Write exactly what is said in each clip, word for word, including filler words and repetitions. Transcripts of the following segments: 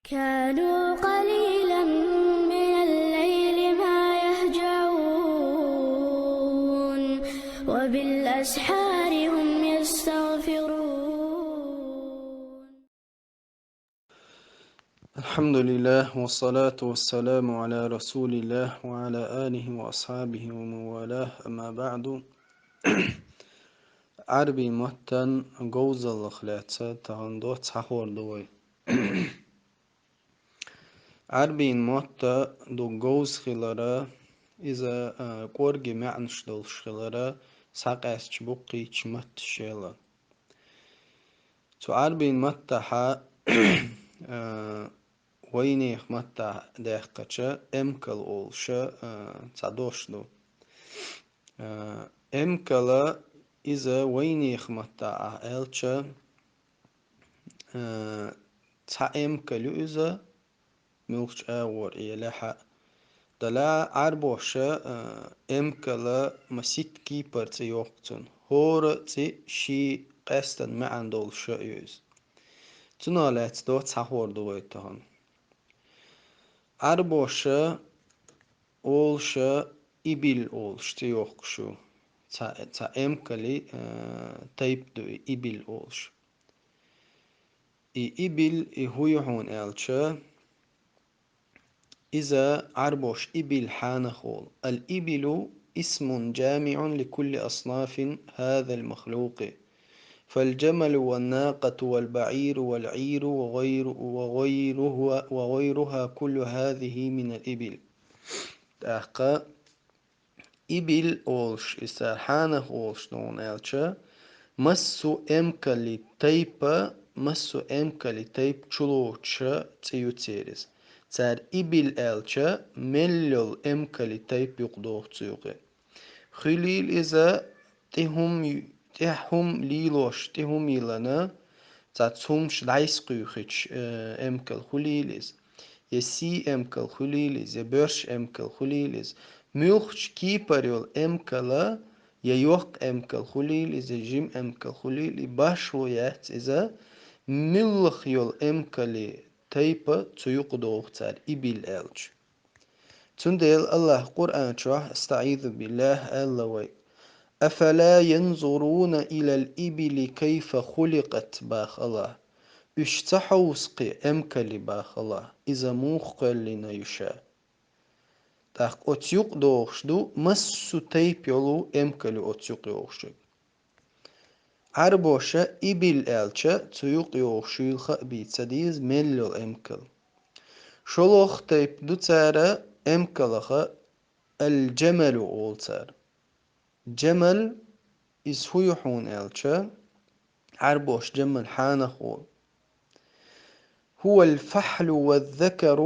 كانوا قليلا من الليل ما يهجعون، وبالأسحار هم يستغفرون. الحمد لله، والصلاة والسلام على رسول الله وعلى آله وأصحابه ومن والاه، أما بعد. Ӏарбийн маттан говзаллах лаьца тахана доцца хьахор ду вай. Ӏарбийн матта ду говза хилара, иза, а, кӀорги маьӀнаш долуш хилара, схьакъаьстачу буккхийчу матташла. Цу Ӏарбийн маттахьа, а, вайнехан маттахь даьккхича, эмкал олуша, а, цхьа дош ду. А, эмкала иза вайнехан маттахь аьлча, а, цхьа эмкал ю иза, муьлххачу агӀор элехьа. Делахь Ӏарбоша, а, эмкала масийтта кепара цӀе йоккху цунна. ХӀора цӀе шен къаьстина маьӀна долуша ю иза. Цунах лаьцна доцца хьахор ду вай тахана. Ӏарбоша олуша ибил олуш цӀе йоккхуш ю. Цхьа, цхьа эмкали, а, тайпа ду и ибил олуш. И ибил, и хӀу ю хьуна аьлча, иза Ӏарбоша ибил хьанах олу. الإبل اسم جامع لكل أصناف هذا المخلوق. فالجمل والناقة والبعير والعير وغير-، وغيره-، وغيرها كل هذه من الإبل. ТӀаккха ибил олуш, и цара хьанах олуш дуьйна аьлча, массо а эмкали тайпа, массо а эмкали тайпа чулоцуша цӀе ю церан иза. Цара ибил аьлча, мел йолу эмкали тайпа юкъадоху цу юкъе. Хуьлийла иза тӀе хӀума, тӀехь хӀума лелош, тӀе хӀума йиллина, цхьацца хӀумаш дӀасакхуьйхича, э, эмкал хуьлийла иза. Я сий эмкал хуьлийла иза, я боьрша эмкал хуьлийла иза. Муьлххачу кепара йолу эмкала, я йоккха эмкал хуьлийла иза, я жима эмкал хуьлийла, и башхо яц иза, муьлхха йолу эмкали тайпа цу юкъадоху цара ибил аьлча. Цундела АллахӀа Къуръан чохь, أستعيذ بالله, аьлла вай: أفلا ينظرون إلى الإبل كيف خلقت, баха АллахӀа. Уьш ца хьовса кхин эмкали, баха АллахӀа, иза муха кхоьллина ю ша. ТӀаккха оцу юкъадохуш ду, массо а тайпа йолу эмкал ю оцу юкъайогӀуш. Ӏарбоша ибил аьлча, цу юкъайогӀуш юйла хаа бийца деза мел йолу эмкал. ШолгӀа тайпа ду цара эмкалаха, аль-джамалу олу цара. Джамал, иза хӀу ю хьуна аьлча, Ӏарбоша джамал хьанах олу. هو الفحل والذكر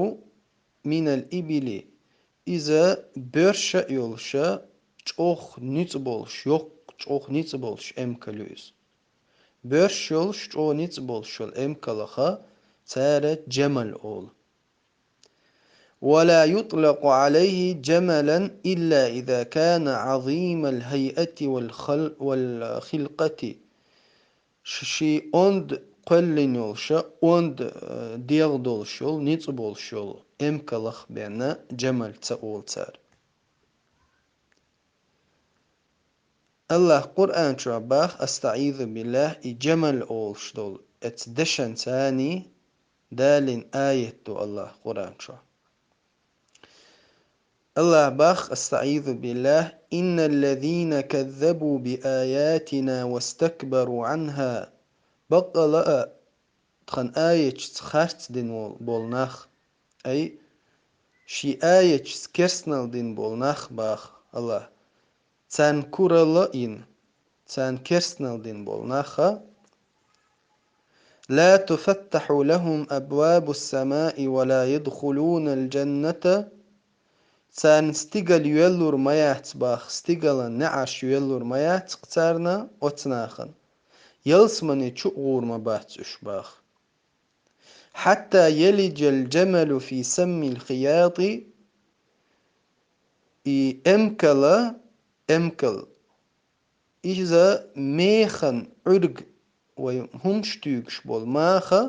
من الإبل. Иза боьрша а йолуша, чӀогӀа ницкъ болуш, йоккха чӀогӀа ницкъ болуш эмкал ю иза. Боьрша йолуш, чӀогӀа ницкъ болуш йолу эмкалаха цара джамал олу. ولا يطلق عليه جملا إلا إذا كان عظيم الهيئة والخل-، والخلقة. Ш-, ши онда кхоьллина йолуша, онда, э, дегӀ долуш йолу, ницкъ болуш йолу эмкалах бен джамал ца олу цара. АллахӀа Къуръан чохь баха, أستعيذ بالله, и джамал олуш долу, оцу дешан царний далийна аят ду АллахӀа Къуръан чохь. АллахӀа баха, أستعيذ بالله: إن الذين كذبوا بآياتنا واستكبروا عنها. Баккъала а тхан аяташца харц дина бол-, болу нах, ай, ши аяташца керстанал дина болу нах, баха АллахӀа, царна куралла а йина, царна керстанал дина болу наха, لا تفتح لهم أبواب السماء ولا يدخلون الجنة. Царна стигала йоьллур ма яц, баха, стигалан неӀарш йоьллур ма яц царна, оцу нахана. Ялсамани чу а гӀур ма бац уьш, баха. حتى يلج الجمل في سم الخياط. И эмкала, эмкал, иза механ Ӏуьрг вай хӀумаш туьйгуш болу маха,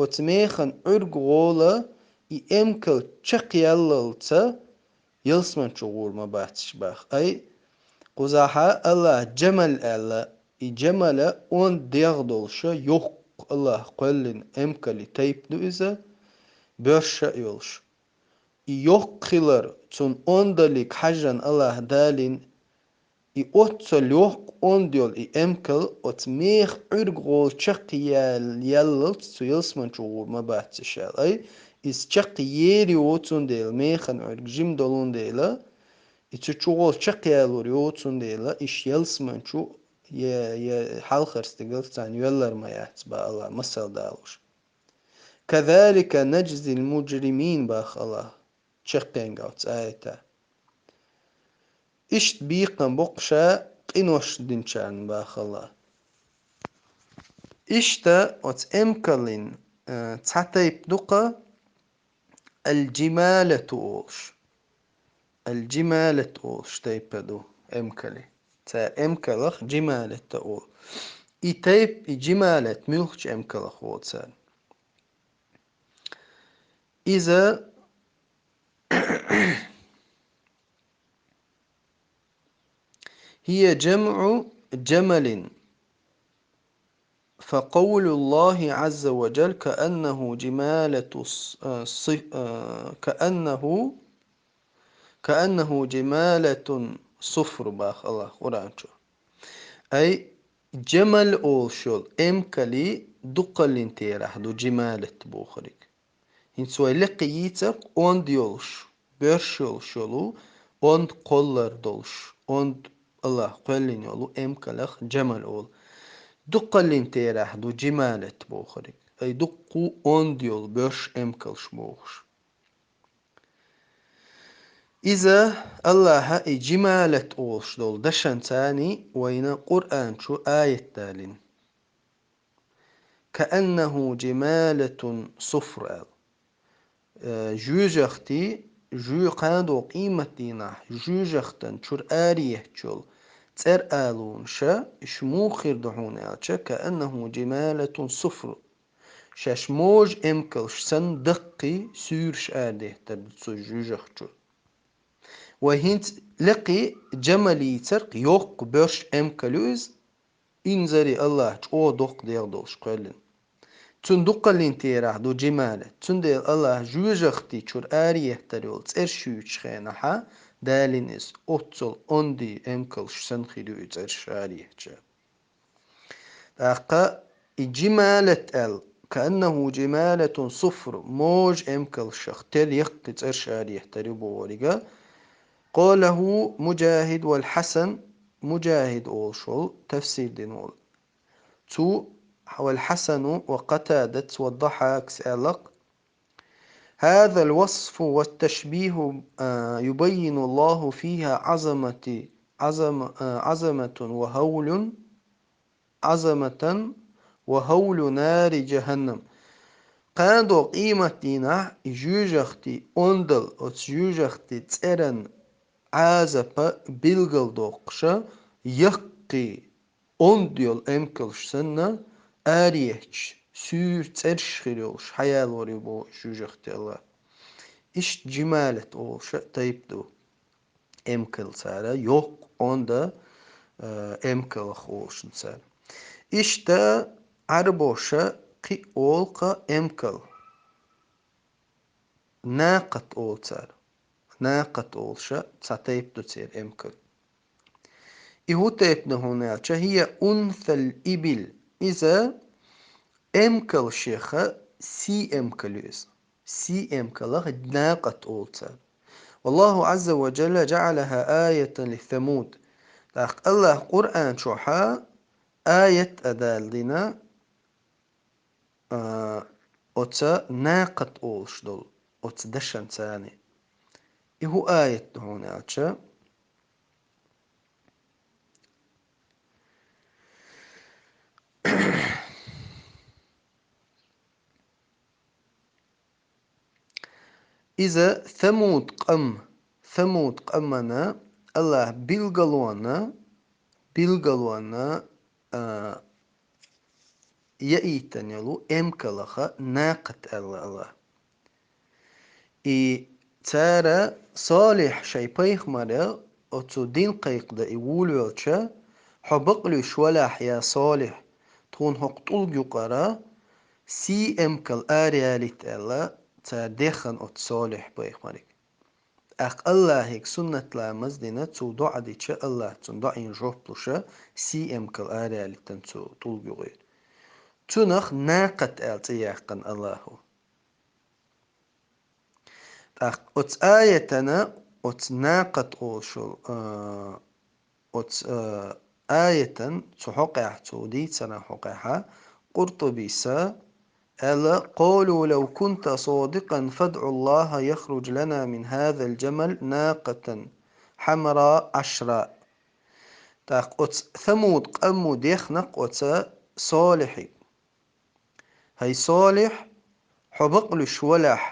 оцу механа Ӏуьрг гӀола и эмкал чекхъяллалца ялсамани чу гӀур ма бац уьш бах. Ай, кхузахьа Аллах Джамал аьлла, и Джамала онда дегӀ долуша йоккха Аллах кхоьллина эмкали тайп ду иза, боьрша а йолуш. И йоккха хилар, цунна ондалиг хьажжан Аллах далин, и оццул йоккха онда йолу и эмкал оцу меха Ӏуьрг гӀола чекхъял-, яллалц цу ялсамани чу гӀур ма бац уьш аьлла. Ай, иза чекхъер ю, цундела механа Ӏуьрг жима долун дела, и цу чу гӀола чекхъялур ю, цундела иш ялсамани чу я, я хьалхара стигала царна йоьллар ма яц бах Аллах, масал далуш. «Казалика наджзил муджримин», бах Аллах, чекхйенга оцу аята. Иштта бекхам боккхуша къинош динчарна бах Аллах. Иштта оцу эмкалин, э, цхьа тайп ду-кха, аль-джималату олуш. Аль-джималат олуш тайпа ду эмкали. Цара эмкалах джималат а олу. И тайп, и джималат муьлхачу эмкалах волу цара. Иза هي جمع جمل. فقول الله عز وجل كأنه جمالة الص-، آه، ص-، آه، كأنه، كأنه جمالة صفر бах Аллах Къуръан чу. Ай, джамал олуш йолу эмкали дукхаллин терахь ду джималат бохург. ХӀинца вай лекха йийцарх онда йолуш, боьрш йолуш йолу, онда кхоллар долуш, онда Аллах кхоьллина йолу эмкалах джамал олу. Дукхаллин терахь ду джималат бохург. Ай дуккху онда йолу боьрш эмкалш бохуш. Иза Аллаха и джималат олуш долу дашан царни вайна Къуръан чу аят далин. كأنه جمالة صفر аьлла. Э, жоьжахти, жо-, кхана догӀу къематдийнахь жоьжахтан чуьра арахьа етташ йолу цӀер алуна ша, иш муха хир ду хьуна аьлча, كأنه جمالة صفر. Шаьш можа эмкалш санна даккхий суьйраш арадеттар ду цу жоьжахти чуьра. Вай хӀинца лекхий джамал йийцарх йоккха боьрш эмкал ю иза, инзаре Аллаха чӀогӀа доккха дегӀ долуш кхоьллина. Цунна дукхаллин терахь ду джималат. Цундела Аллаха жоьжахти чуьра арахьа еттар йолу цӀерш юьйцучу хенахьа далин иза, оццул онда эмкалш санна хир ю и цӀерш арахьа етташ. ТӀаккха и джималат аьлла, كأنه جمالة صفر, можа эмкалшах тера яккхий цӀерш арахьа еттар ю бохург. قاله مجاهد والحسن, Муджахид олуш волу, тафсир дина волу. Цу, والحسن وقتادة والضحاك аьлла-кх: هذا الوصف والتشبيه، آه، يبين الله فيها عظمة، عظم-، آه، عظمة وهول، عظمة وهول نار جهنم. Кхана догӀу къематдийнахь жоьжахти ондал, оцу жоьжахти цӀеран Ӏазапа билгалдоккхуша, яккхий онда йолу эмкалш санна, арахьа етташ, суьйра цӀерш хир йолуш хьаялор ю боху жоьжахти Аллаха. Иштта джималат олуша тайп ду эмкал цара, йоккха онда, э, эмкалах олушна цара. Иштта Ӏарбоша кхин а олу-кха эмкал. Накъат олу цара. Накъат олуша цхьа тайп ду церан эмкал. И хӀун тайп ду хьуна аьлча, هي أنثى الإبل. Иза эмкал шеха сий эмкал ю иза. Сий эмкалах накъат олу цара. والله عز وجل جعلها آية لثمود. ТӀаккха Аллаха Къуръан чохьа аят а далдина, а, оца накъат олуш долу, оца дашан царна. И хӀун аят ду хьуна аьлча, иза Самуд къам, Самуд къамана Аллаха билгалонна, билгалонна, а, яийтина йолу эмкалах накъат аьлла Аллаха. И цара Салихь шайн пайхамар оцу дин кхайкхадан и вуьйлавелча, хьо бакълуьйш валахь, я Салихь, тхуна хӀокху тӀулга юкъара сий эмкал араялийта аьлла, цара дехна оцу Салихь пайхамарига. ТӀаккха Аллахьига суннат ламаз дина, цо доӀа дича, Аллаха цунна доӀина жоп луш, сий эмкал араялийтина цу тӀулга юкъара. Цунах накъат аьлла цӀе яьккхина Аллахо. ТӀаккха оцу аятана, оцу накъат олуш йолу, а, оцу, а, аятан цу хьокъехь, цу дийцаран хьокъехь, Къуртубис аьлла: «Къалу лав кунта садикъан фадъу Аллаха яхруж лана мин хазал жамал накъатан хьамра ашра». ТӀаккха оцу Самуд къамо дехна-кх оцу Салихьига: «ХӀай Салихь, хьо бакълуьйш валахь,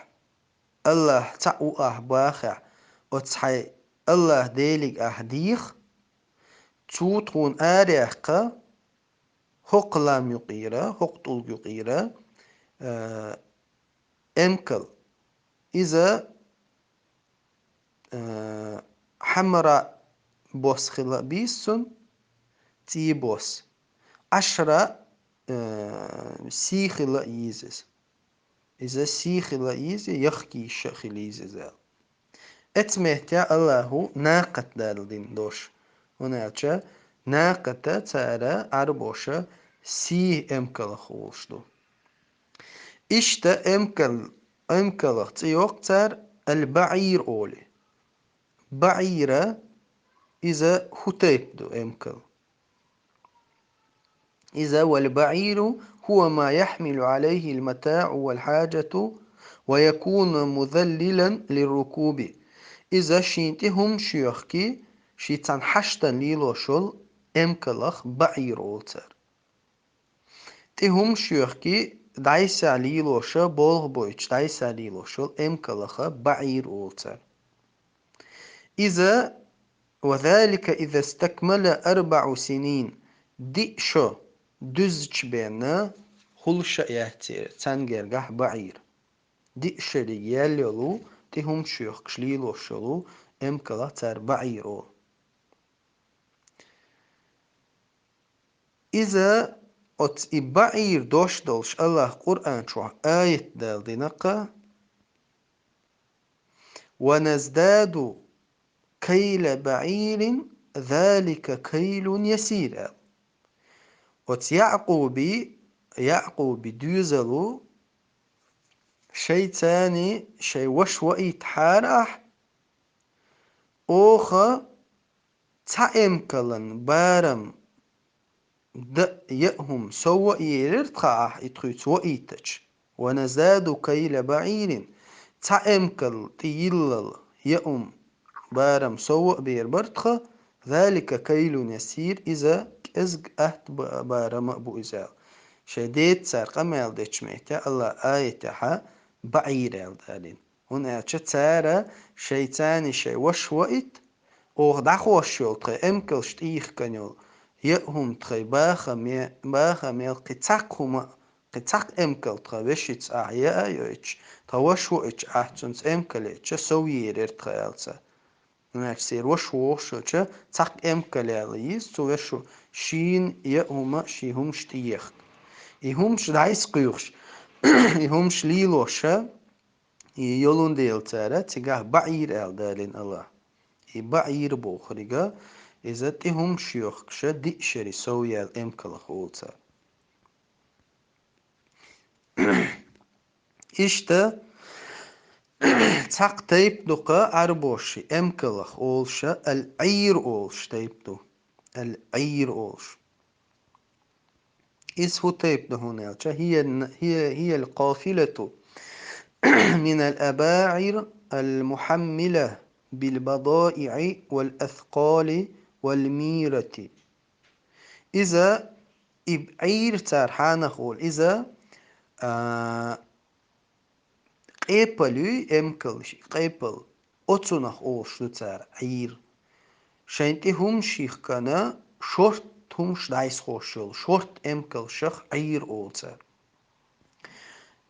Аллах цхьаъ ву ахь бахахь, оцу хьайн Аллах Делига ахь деха, цо тхуна араяккха хӀокху лам юкъара, хӀокху тӀулга юкъара, а, эмкал. Иза, а, хьамра бос хила а бийса цунна, цӀий бос. Ашра, а, сий хила а йийза иза. Иза сий хила а йийза, яхкийша а хила йийза иза», аьлла. Эцу меттехь Аллахо накъат далла дина дош. ХӀунда аьлча накъата цара Ӏарбоша сий эмкалах олуш ду. Иштта эмкал-, эмкалах цӀе йоккху цара аль-баӀир олий. БаӀира иза хӀу тайпа ду эмкал. Иза: «Валь-баӀиру хӀува ма яхьмилу Ӏалайхи аль-матаӀу валь-хьаджату ва якуну музаллилан лир-рукуби». Иза шен тӀе хӀумаш йоьхкий, шен цхьана хьаштана лелош йолу эмкалах баӀир олу цара. ТӀе хӀумаш йоьхкий, дӀасахь лелоша, болх бойтуш дӀасахь лелош йолу эмкалаха баӀир олу цара. Иза: «Ва залика иза стакмала арбаӀу синин», диъ шо дуьзча бенна хуьлуш а яц церан, царна гергахь баӀир. Диъ шериг яьлла йолу, тӀе хӀумаш йоьхкуш лелош йолу эмкалах цара баӀир олу. Иза оцу и баӀир дош долуш Аллах Къуръан чохь аят дала дина-кха: «Ва наздаду кайла баӀирин, залика кайлун ясир», аьлла. Оцу Якъуби, Якъуби доьзало шайца шайн ваша ваийтахьара ахь, оха цхьа эмкалан барам дан яа хӀума сов а ерира тхан ахь и тхуьйца ваийтача. «Ва наздаду кайла баӀирин». Цхьа эмкал тӀе йиллал яа хӀума барам сов а бер бара тхан, «залика кайлун ясир», иза кӀезиг атта ба-, барам а бу иза аьлла. Шайн деца цара къамел дечу меттехь Аллах аятехьа баӀир аьлла далийна. ХӀунда аьлча цара шайца шайн ваша ваийта, оха дӀахьош йолу тхайн эмкалш тӀехкан йолу яа хӀума тхайн бахаме-, бахамел кхин цхьаккха хӀума, кхин цхьаккха эмкал тхан вешица ахь яа а йойтуш, тхан ваша ваийча ахь цуьнца эмкал еча сов ерира тхан аьлла цара. ХӀунда аьлча церан ваша вогӀуш йолча цхьаккха эмкал яла йийза цу вешо шийна яа хӀума, шен хӀумаш тӀеехка. И хӀумаш дӀасакхуьйхуш, и хӀумаш лелоша, и йолун дела цара цигахь баӀир аьлла далийна Аллах. И баӀир бохуриг, иза тӀе хӀумаш йоьхкуша диъ шериг сов яьлла эмкалах олу цара. Иштта цхьаккха тайпа ду-кха Ӏарбоши эмкалах олуша, аль-Ӏийр олуш тайпа ду. Аль-Ӏийр олуш. Иза хӀу тайпа ду хӀунда аьлча: «Хия, хия, хия аль-къафилату минал абаӀир аль-мухьаммила билбадаиӀи валь-аскъали валь-мирати». Иза и Ӏийр цара хьанах олу. Иза, а, къепал юй, эмкал, къепал, оцунах олуш ду цара Ӏийр. Шайн тӀе хӀумаш йихкана шорт хӀумаш дӀайсхьош йола шортта эмкалшах Ӏийр олу цара.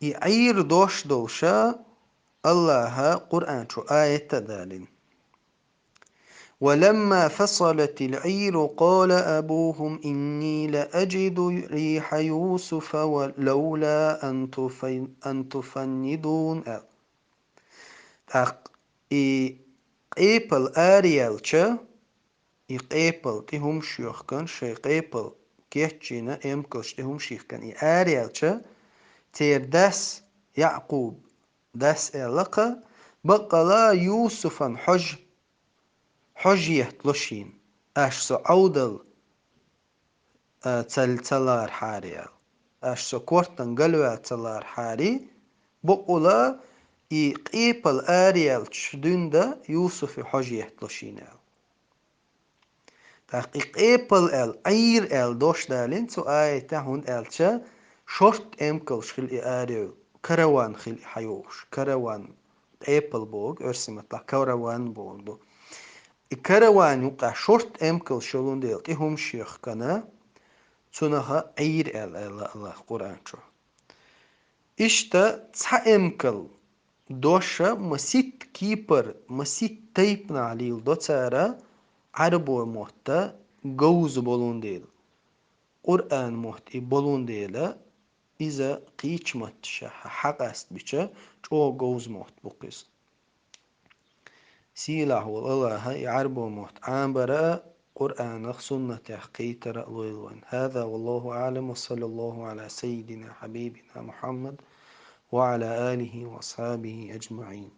И Ӏийр дош долуша Аллаха Къуръан чу аят а далийна: «ولما فصلت العير قال أبوهم إني لأجد ريح يوسف ولولا أن تفن-، أن تفندون», аьлла. ТӀаккха и къепал араяьлча, и къепал тӀе хӀумаш йохкан, шайн къепал кечйина, эмкалш тӀе хӀумаш йихкан, и араяьлча, церан дас Якъуб дас аьлла-кха: «Баккъала Юсуфан хьожа, хьожа етталу шена, аш со Ӏовдал, а, ца, ца лархьара», аьлла. «Аш со кортан галваьлла ца лархьара, бакъала и къепал араяьлча дуьйна Юсуфе хьожа етталу шена», аьлла. ТӀаккха и къепал аьлла, Ӏийр аьлла дош далийна цу аятехь, хӀунда аьлча шортта эмкалш хила и араяьлла, караван хила и хьайогӀуш. Караван, къепал боху оьрсийн маттахь, караван бохург ду. И караван юкъахь шортта эмкалш йолун дела, тӀе хӀумаш йохкана, цунах Ӏийр аьлла, аьлла Аллаха Къуръан чу. Иштта цхьа эмкал дош маситта кепара, маситта тайпанахь леладо цара, Ӏарбойн мотт говза болун дела. Къуръан мотт и болун дела, иза кхечу матташа хьакъастабича, чӀогӀа говза мотт бу-кх иза. Сийлахь волу Аллаха и Ӏарбойн мотт Ӏамбара а, Къуръанах, суннатех кхетара а лойла вайн. هذا والله أعلم، وصلى الله على سيدنا حبيبنا محمد وعلى آله وأصحابه أجمعين.